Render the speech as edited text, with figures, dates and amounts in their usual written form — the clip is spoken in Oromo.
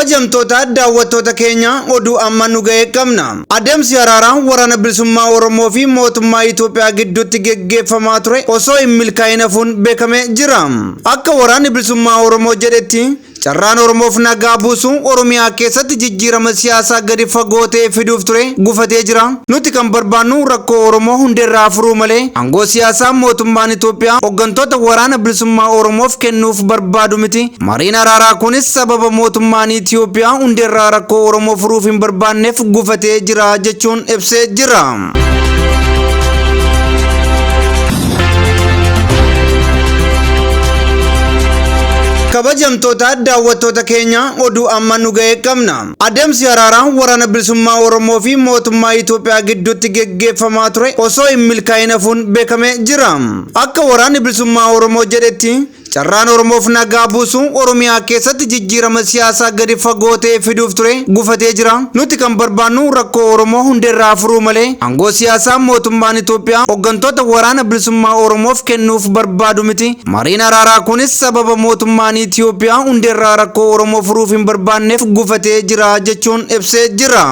Kabajamtoota daawwattoota keenya, oduu amma nu ga'e qabna. Adeemsi araaraa Waraana Bilisummaa Oromoo fi mootummaa Itoophiyaa gidduutti geggeeffamaa ture osoo hin milkaa'in hafuun beekamee jira. Akka Waraanni Bilisummaa Oromoo jedhetti, carraan Oromoof nagaa buusuu Oromiyaa keessatti jijjiirama siyaasaa gadi fagoo ta'e fiduuf ture gufatee jira. Nuti kan barbaannu rakkoo Oromoo hundeerraa furuu malee aangoo siyaasaa mootummaan Itoophiyaa hoggantoota Waraana Bilisummaa Oromoof kennuuf barbaadu miti. Mariin araaraa kunis sababa mootummaan Itoophiyaa hundeerraa rakkoo Oromoo furuuf hin barbaanneef gufatee jira jechuun ibsee jira. Kabajamtoota daawwattoota keenya, oduu amma nu ga'e qabna. Adeemsi araaraa Waraana Bilisummaa Oromoo fi mootummaa Itoophiyaa gidduutti geggeeffamaa ture osoo hin milkaa'in hafuun beekamee jira. Akka Waraanni Bilisummaa Oromoo jedhetti, carraan Oromoof nagaa buusuu Oromiyaa keessatti jijjiirama siyaasaa gadi fagoo ta'e fiduuf ture gufatee jira. Nuti kan barbaannu rakkoo Oromoo hundeerraa furuu malee aangoo siyaasaa mootummaan Itoophiyaa hoggantoota Waraana Bilisummaa Oromoof kennuuf barbaadu miti. Mariin araaraa kunis sababa mootummaan Itoophiyaa hundeerraa rakkoo Oromoo furuuf hin barbaanneef gufatee jira jechuun ibsee jira.